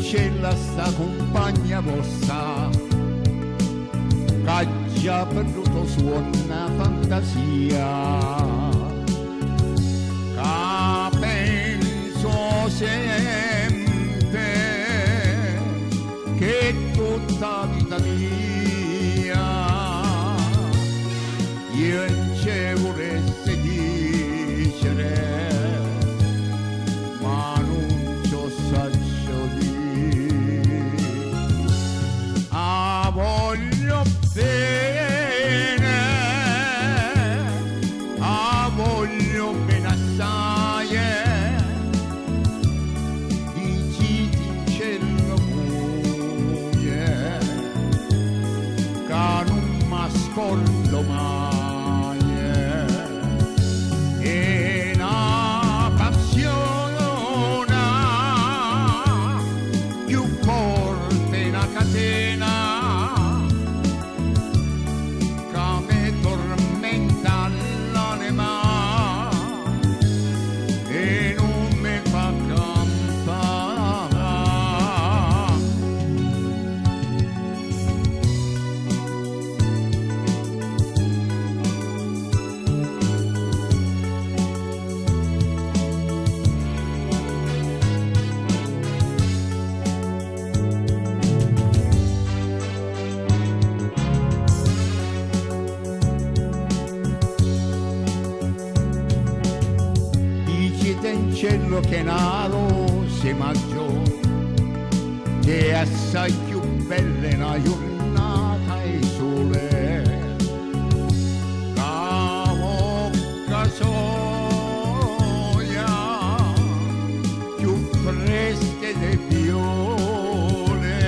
Dicitencello a 'sta cumpagna vosta ch'aggia perduto 'o suonno e 'a fantasia, ca penso sempe ch'è tutta 'a vita mia. Io nce vulesse dicere, ma nun ce 'o ssaccio dì. A voglio bene, 'a voglio bene assaje, dicitencello vuje ca nun m' 'a scordo maje. È na passiona cchiù forte 'e na catena ca me tormenta ll'anema e nun me fa campà. Dicitencello ch'è na rosa 'e maggio, che è assai cchiù bella 'e na jurnata 'e sole, ca 'a vocca soja cchiù fresca d' 'e viole,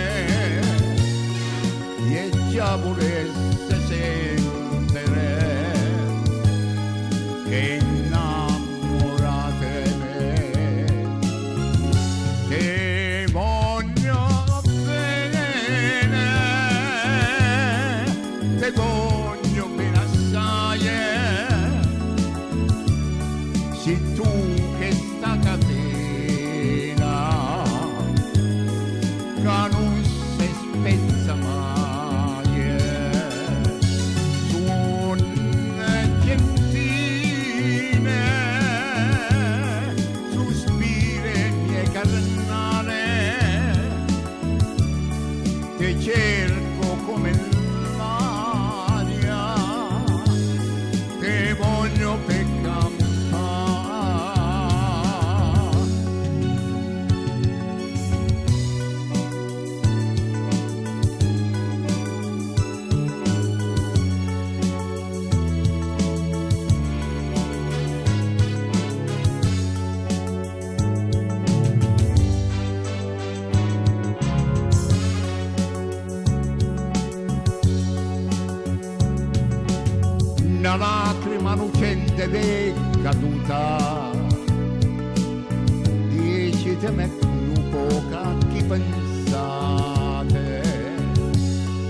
je già vulesse sentere ch'è 'nnammurata 'e me. Te voglio bene, te voglio bene assaje, si tu chesta catena ca nun se spezza maje. Suonne gentile, suspire mie carnale, te cerco come l'aria, te voglio pe campà. Na lacrima lucente v'è caduta, diciteme nu poco a chi pensate,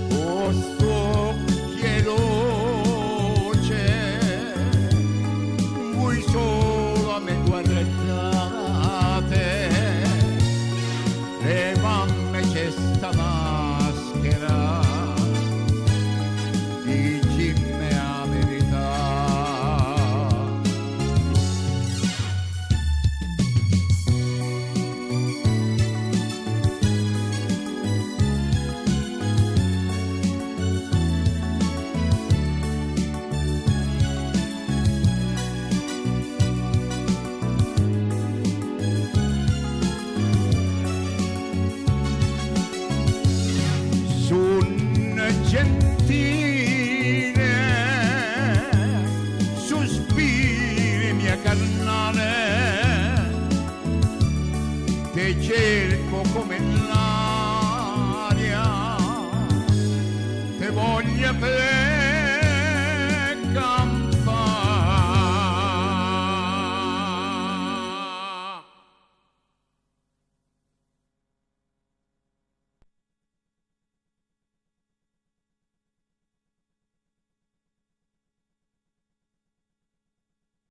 o st'uocchie 'e luce, vui solo a me guardate, levammece sta maschera, dicimme 'a verità. Suonne gentile, sospiri mia carnale, te cerco come l'aria, te voglio per campà.